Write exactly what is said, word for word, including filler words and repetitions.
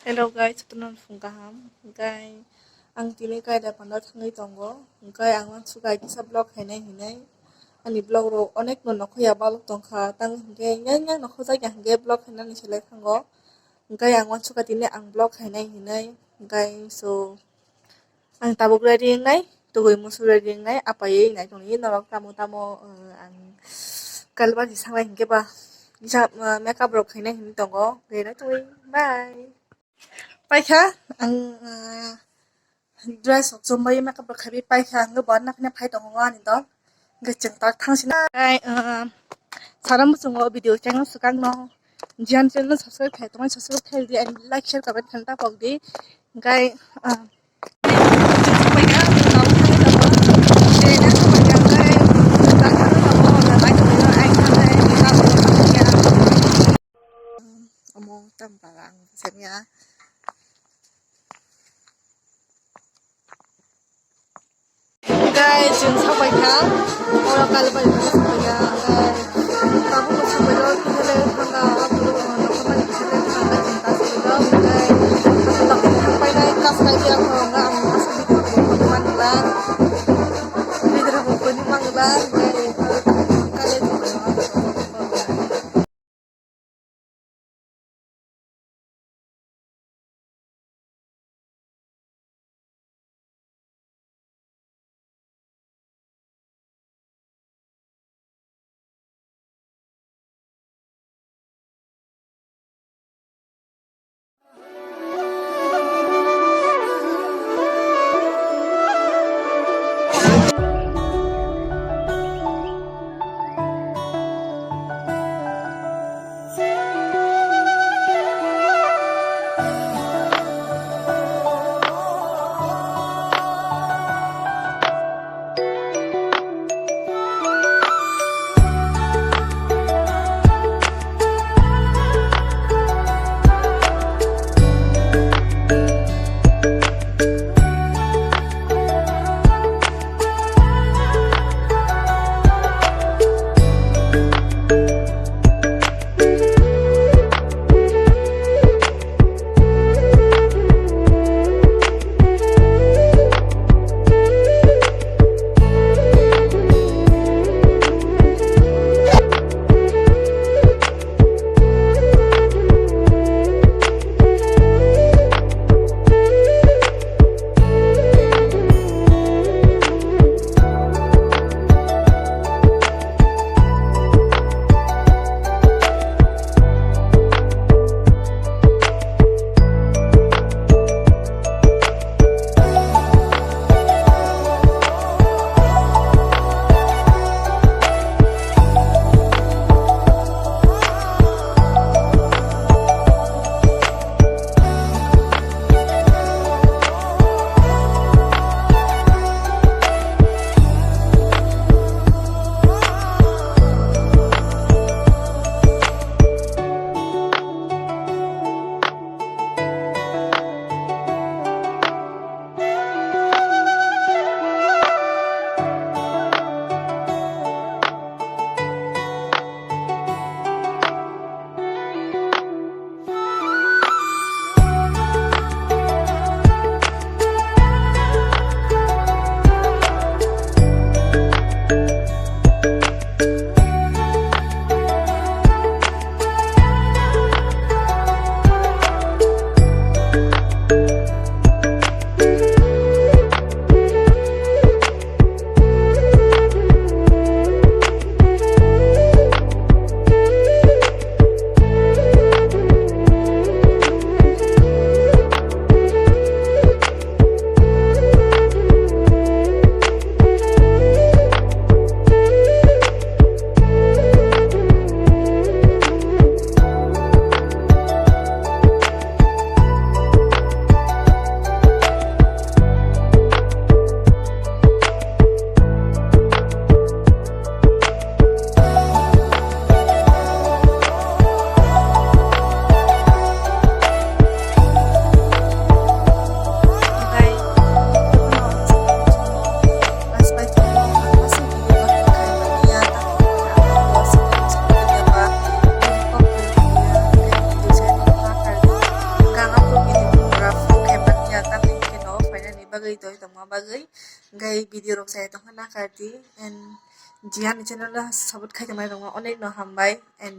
Hello guys, jotono phung kaham. Hwnkhe ang tini kaida phano thangwi tongo. Hwnkhe ang uansukha kisa vlog khainai hinwi. Ani vlog rok onek no nokho ya balok tongkha. Tang hwnkhe yang yang nokho jak ya hwnkhe vlog khainani selai thango. Hwnkhe ang uansukha tini ang vlog khainai hinwi. Hwnkhe so ang tabuk ready wngnai, tugui musu ready wngnai, apaiwi nai tongwi norok tamo tamo, uh, ang kalbari sanglai hinkhe ba kisa, uh, makeup rok khainai hinwi tongo, ready tongwi bye. Paikha ang, uh, dress rok chumbai makeup rok khaiwi paikha ang bo naphina phai tongo ani dol. Hwnkhe chwng tak thangsinai, uh, sara muchungo video channel swkang no. Jiyan channel subscribe khai tongmani subscribe khai di and like share comment khaina ta pok di. Hwnkhe, ah, omo tam para ang sanya. Guys, chwng sapai kha. Oro kali bai kha sapai kha. Tabuk no sapai kha. Kile thangka. Tabuk no sapai kha. Chwng ta sapai kha. Guys, tabuk no sapai kha. Kas kai dia ko. Ang video ko man la. Video ko ni mang la. Guys, kale. bagwi toi tongma bagwi, hwnkhe video rok sai tongkha nakardi, and Jiani channel o support khai tongnai rokno onek no hambai, and